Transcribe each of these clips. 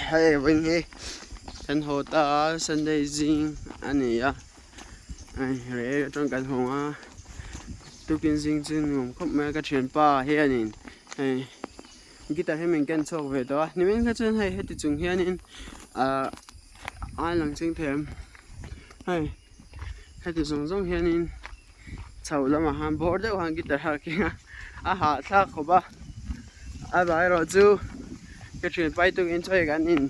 Hei vawiin hi kan haw ta a Sunday zing a ni a hei rei atang kan hawng a tukin zing chu nuam khawp mai a ka thianpa hianin hei guitar hi min ken chhuak ve tawh a nimin kha chuan hei heti chung hianin ahh a lang cheng thei ang hei heti zawng zawng hianin chho lamah khan bawr deuh khan guitar a keng a a hahthlak khawp a amaherawh chu ka thian pai tukin chaw kan in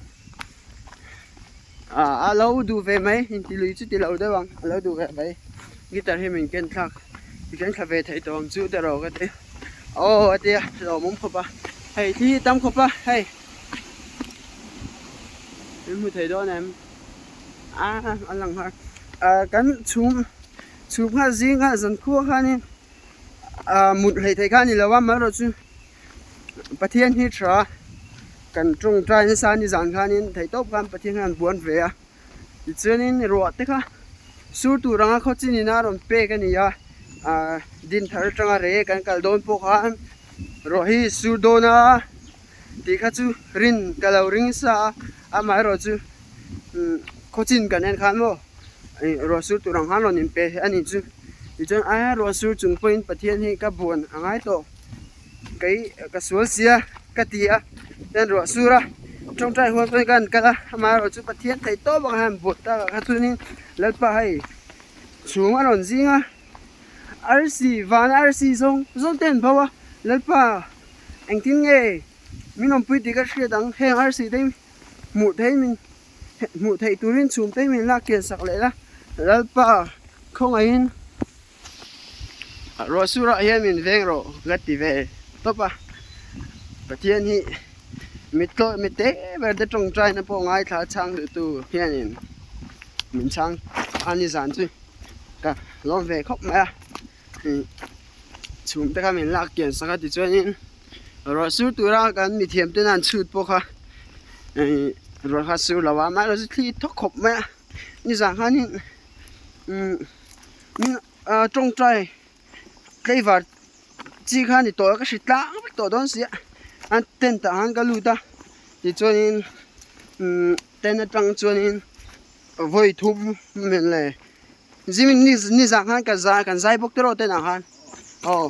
ah a lo duh ve mai inti lui chu ti lo deuh ang a lo duh ve mai guitar hi min ken thlak i ken thla ve thei tawh ang chu te rawh ka ti aw a tia lawmawm khawp a hei thli hi tam khawp a hei min hmu thei dawn em a a lang nghal ah kan chhum chhum nghal zing nghal zan khua khanin ah mut hleih theih kha a ni lo a amaherawh chu Pathian hi tha kan tawngtai nasa ni zan khanin theihtawp khan Pathian hian buan ve a tichuanin ruah te kha sur tur anga khaw chin ina rawn pek a ni a ah din thar atanga rei kan kal dawn pawh khan ruah hi sur dawn a tih kha chu rin ka lo ring sa a amaherawh chu khaw chin kan en khan maw ruah sur tur ang khan rawn inpe a ni chu tichuan a ruah sur chung pawhin Pathian hi ka buan a ngai tawh. Kei ka sual sia ka ti a chuan ruah sur a tawngtai huan chuan ka han kal a amaherawh chu Pathian theih tawp ang hian buat tak ah kha chuanin Lalpa hei chhung a rawn zing a arsi van arsi zawng zawng te an bo a Lalpa engtin nge min awmpui tih ka hriat ang heng arsi te hi hmuh theih min hmuh theih turin chhum te hi min lak kian sak leh la Lalpa khawngaihin. Ruah surah hian min veng rawh ka ti ve tawp a Pathian hi mit tlawh mi te ber te tawngtai na pawh ngaithla chhang duh tu hianin min chhang a ni zan chu ka lawm ve khawp mai a chhum te kha min lak kian sak a tichuanin ruah sur tura kan mithiam ten an chhut pawh kha ih ruah kha sur lo a amaherawhchu thli thawk khawp mai a nizan khanin umm tawngtai tlaivar chi kha a ni tawh a ka hre tlang vek tawh dawn si a a tent ah khan ka lut a tichuanin umm tent atang chuanin vawi thum le zing nizan khan ka zai kan zai bawk tiraw tent ah khan aw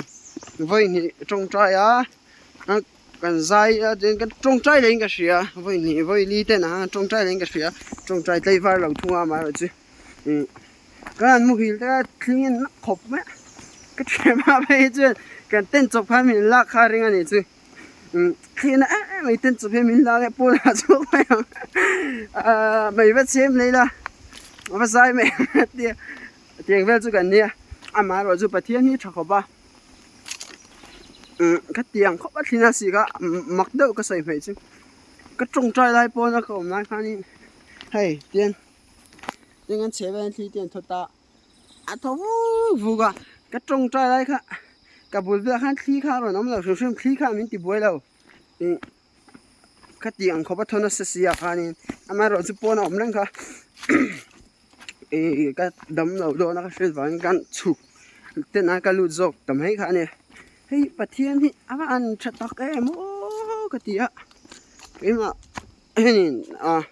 vawi hnih tawngtai a. Kan zai a chuan ka tawngtai leh in ka hria vawi hnih vawi li ten a tawngtai leh in ka hria tawngtai tlaivar lo thung a amaherawh chu ih ka han muhil te a thling in nak khawp mai a ka thiam a phei hi chuan kan tent chawp khan min lak kha a ring a nih chu umm thli na em em mai tent chawp hian min lak e pawn ah chhuak mai ang ahh mai va chhem hle ila va zai mai ang a tia tiang vel chu kan nia amaherawh chu Pathian hi tha khawp a. Ka tiang khawp a thlin a si kha mak deuh ka sawi hmeh chu ka tawngtai lai pawna ka awm lai khanin hei tian tiang an chhe vel thli te an thawt a a thaw vuk vuk a ka tawngtai lai kha ka bul velah khan thli kha a rawn awm lo hrim hrim thli kha min ti buai lo ih ka tiang khawp a thaw nasa si ah khanin amaherawhchu pawn a awm reng kha. Ih ka dam loh dawn a ka hriat vangin kan chhuk ten a ka lut zawk ta mai kha a ni hei Pathian hi a va han tha tak em aw ka ti a keimah hianin ah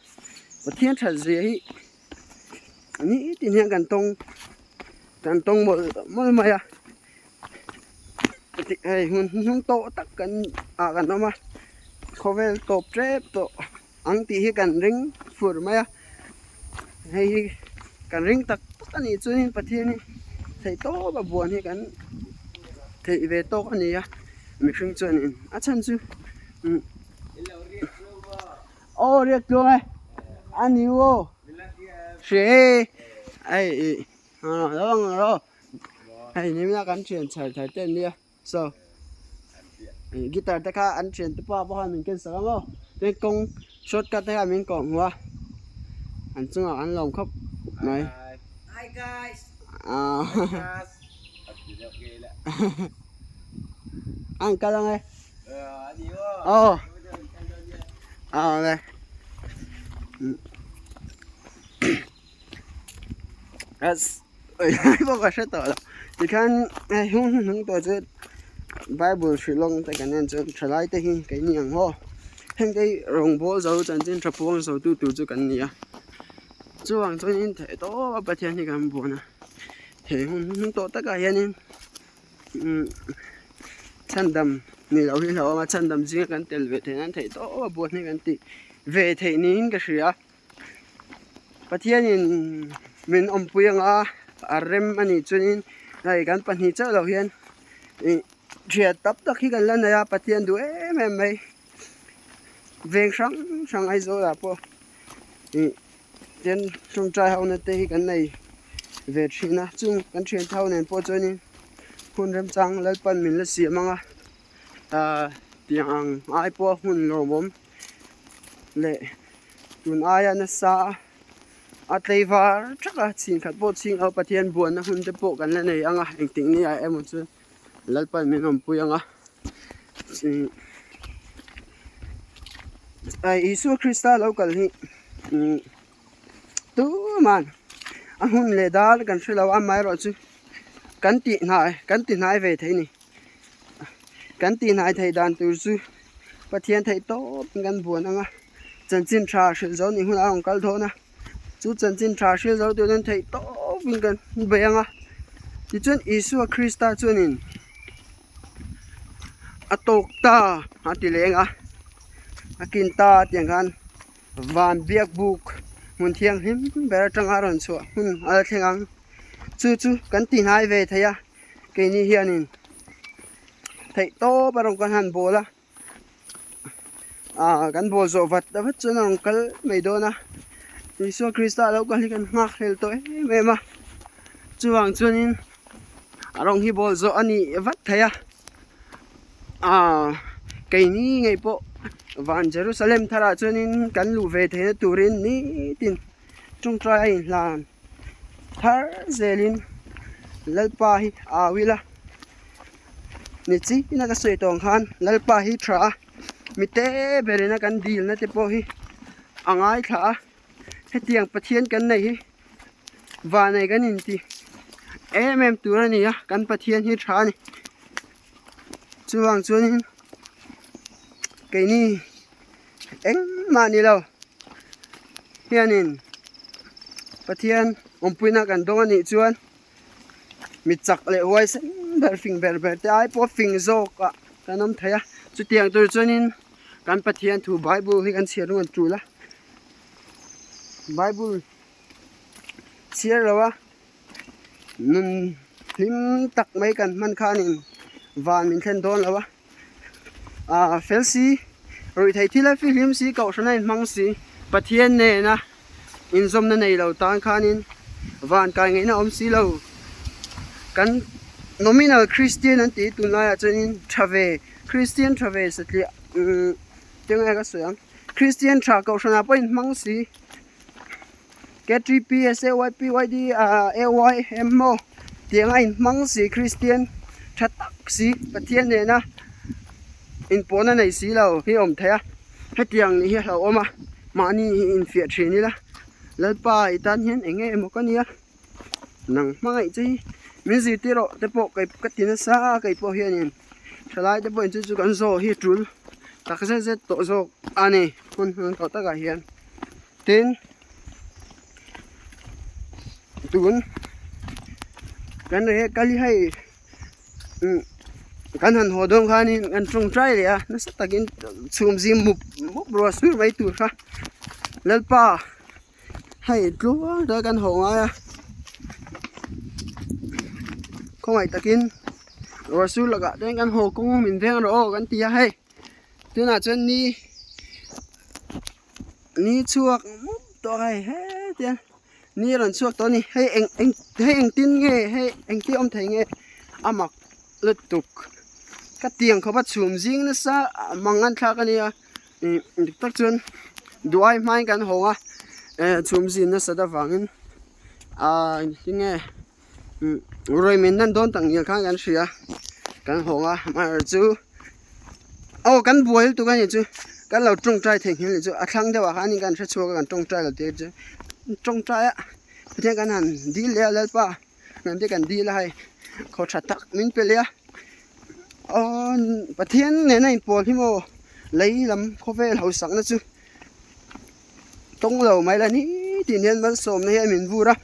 Pathian that zia hi nitin hian kan tawng kan tawng mawlh mawlh mai a hei hun hnung tawh tak kan ah kan awm a khawvel tawp tep tawh. Ang tih hi kan ring fur mai a hei hi kan ring tak tak a nih chuanin Pathian hi theih tawp a buan hi kan theih ve tawk a ni a mihring chuanin a chhan chu umm aw riak tluang e a ni aw hre hei ih hei nimina kan thian chhar thar te an nia. So guitar te kha an thian te pawh pawh khan min ken sak a maw tin kawng short cut te kha min kawh hmuh a an chungah an lawm khawp mai Hi guys ah an kal ang e aw aw le as pawh ka hre tawh lo tikhian hei hnung hnung tawh chu bible hrilh lawng te kan en chuan thalai te hi keini ang haw. Heng te hi rawngbawl zo chanchin tha puang zo tu tur chu kan ni a. Chuvang chuanin theih tawp a Pathian hi kan buan a. He hun hnung tawh takah hianin umm chhandam ni loh hi hlauhawm a, chhandam zinga kan tel ve theih nan theih tawp a buan hi kan tih ve theih niin ka hria. Pathianin min awmpui anga a rem a nih chuanin hei kan pahnih chauh loh hian ih thiat tam tak hi kan la nei a Pathian duh em em mai veng hrang hrang Aizawl ah pawh ih tin tawngtai ho na te hi kan nei ve thin a chung kan thian te ho nen pawh chuanin hun remchang Lalpan min la siam ang a ah tiang ang ai pawh hun lawmawm leh tun aia nasa a tlei var thak a chhin khat pawh chhing lo Pathian buanna hun te pawh kan la nei ang a engtik ni ah emaw chu Lalpan min awmpui ang a Isua Krista lo kal hi umm tuman a hun leh dar kan hre lo a amaherawhchu kan tih hnai kan ti hnai ve thei a ni. Kan tihnai theih dan tur chu Pathian theih tawp in kan buan ang a, chanchin tha hrilh zo nih hunah a rawn kal dawn a, chu chanchin tha hrilh zo tur chuan theih tawp in kan bei ang a, tichuan Isua Krista chuanin a tawk ta a ti leng a, a kin ta tih ang khan van biak buk hmun thianghlim ber atanga a rawn chhuah hun a la thleng ang, chu chu kan tihnai ve thei a. Keini hianin theih tawp a rawn kan han bawl a, ah kan bawl zawh vat vat chuan a rawn kal mai dawn a, Isua Krista lo kal hi kan nghak hlel tawh em em a, chuvang chuanin a rawng hi bawl zawh a ni vat thei a, ah keini ngei pawh van Jerusalem tharah chuanin kan luh ve theihna turin nitin tawngtai a inhlan. Thar zelin Lalpa hi a au ila ni china ka sawi tawng khan Lalpa hi tha a mite berin a kan dilna te pawh hi a ngaithla a hetiang Pathian kan nei hi vanei kan inti em em tur a ni a kan Pathian hi tha a ni chuvang chuanin keini Engmah ni lo hianin Pathian awmpuina kan dawng a nih chuan mi chak leh huaisen ber fing ber ber te ai pawh fing zawkah kan awm thei a, chutiang tur chuanin kan Pathian thu Bible hi kan chhiar ringawt tul a, Bible chhiar lo a nun hlim tak mai kan hman khanin van min thlen dawn lo a. ah fel si ruih theih thil a fihlim si kohhran a inhmang si Pathian nena inzawmna nei lo tan khanin van kai ngaihna awm si lo kan nominal Christian an tih tunlaiah chuanin tha ve Christian tha ve satliah umm tinge ka sawi ang Christian tha kohhranah pawh inhmang si. K3PSAYPYD AYM maw tiang a inhmang si Kristian tha tak si Pathian nena inpawhna nei si lo hi a awm thei a hetiang nih hi a hlauhawm a mahni hi infiah thin ila Lalpa i tan hian eng nge emaw ka nia nang hmangaih che hi min zirtir rawh te pawh kei ka ti nasa a kei pawh hianin thalai te pawhin chu chu kan zawh hi tul tak zet zet tawh zawk a ni hun hman tawh takah hian. Tin, tun kan reh kal hi hei umm kan han haw dawn khanin kan tawngtai leh a nasa takin chhum zim mup mup ruah sur mai tur kha Lalpa hei tluang taka kan haw ngai a khawngaih takin ruah sur lakah te kan haw kawng min veng rawh aw kan ti a hei tunah chuan ni. Ni chhuak mup tawh hei hetiang ni a rawn chhuak tawh a ni hei eng eng hei engtin nge hei engtin awm thei nge a mak lutuk ka tiang khawp a chhum zing nasa mang an thlak a nia ih dik tak chuan duai hmain kan hawng a eh chhum zin nasat avangin ah engtin nge umm ruai min nan dawn tak ngial khan kan hria kan hawng a amaherawhchu. Aw kan buai lutuk a nih chu kan lo tawngtai thei nghil nih chu a thlang deuh ah khanin kan hre chhuak a kan tawngtai lo tih chu tawngtai a pathian kan han dil leh a lalpa kan te kan dil a hei khaw tha tak min pe leh a aw pathian nena inpawl hi maw. Lei lam khawvel hausakna chu tawng lo mai la ni tih hian malsawmna hian min vur a,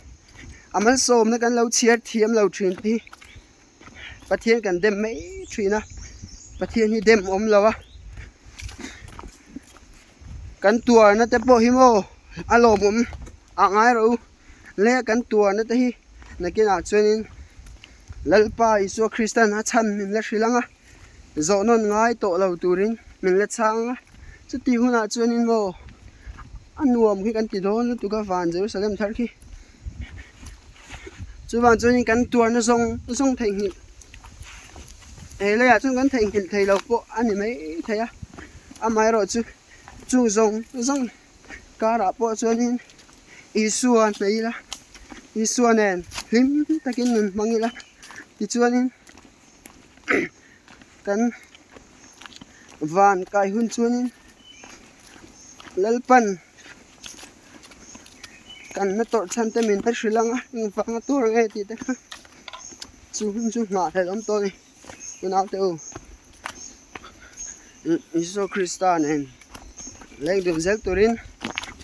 a malsawmna kan lo chhiar thiam lo thin te hi Pathian kan dem mai thin a, Pathian hi dem awm lo a, kan tuarna te pawh hi maw a lawmawm a ngai rawh u, leh kan tuarna te hi nakinah chuanin Lalpa Isua Kristan a chhan min la hrilh ang a. Zawh nawn ngai tawh lo turin min la chhang a, chuti hunah chuanin maw a nuam khi kan ti dawn lutuk a van Jerusalem thar khi. Chuvang chuanin kan tuarna zawng zawng theihnghilh he leiah chuan kan theihnghilh thei lo pawh a ni mai thei a, amaherawhchu chung zawng zawng karah pawh chuanin Isua hnaih ila, Isua nen hlim takin nun hmang ila tichuanin. Kan van kai hun chuanin Lalpan kan na tawrh chhan te min hrilh ang a engvanga tur nge tih te kha chu hun chu nghah hlelh awm tawh a ni unaute u Isua Krista nen leng dun zel turin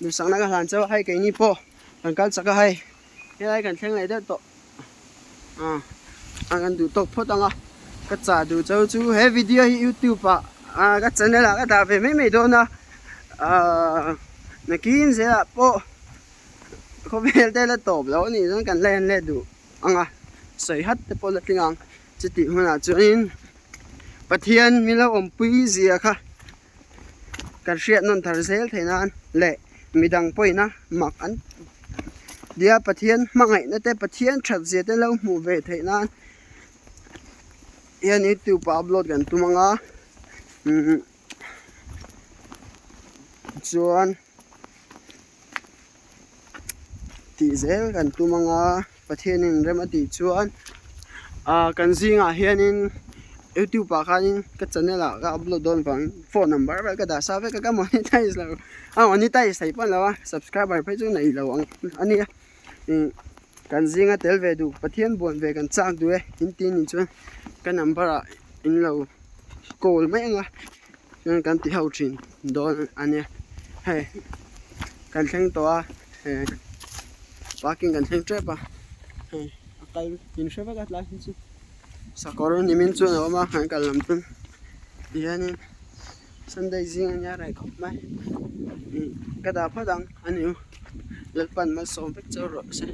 duhsakna ka hlan chauh a hei keini pawh kan kal chak a hei helai kan thleng leh deuh tawh. A kan duh tawk phawt ang a ka chah duh chau chu he video hi youtube ah ah ka channel ah ka dah ve mai mai dawn a ahh nakin zelah pawh khawvel te la tawp loh a nih chuan kan la en leh duh ang a sawi hat te pawh la tling ang chutih hunah chuanin Pathian milo awmpui zia kha. Kan hriat nawn thar zel theih nan leh midang pawhina mak an tia Pathian hmangaihna te Pathian that zia te lo hmuh ve theih nan hian youtube ah upload kan tum ang a umm chuan tih zel kan tum ang a. Pathianin rem a tih chuan ah kan zingah hianin youtube ah khanin ka channel ah ka upload dawn vangin phone number vel ka dah sa vek a ka monetize lo a monetize thei pawn lo a subscriber phei chu nei lo ang a nia ih kan zinga tel ve duh Pathian buan ve kan chak duh e in ti anih chuan ka number ah in lo call mai ang a chuan kan ti ho thin dawn a nia hei kan thleng tawh a. Hei parking kan thleng tep a hei a kal in hre vek a tlai hi chu sakawr nimin chuan a awm a kan kal lam chu tihianin sunday zing ania reh khawp mai ih ka dah phawt ang a ni u Lalpan malsawm vek chauh rawh se.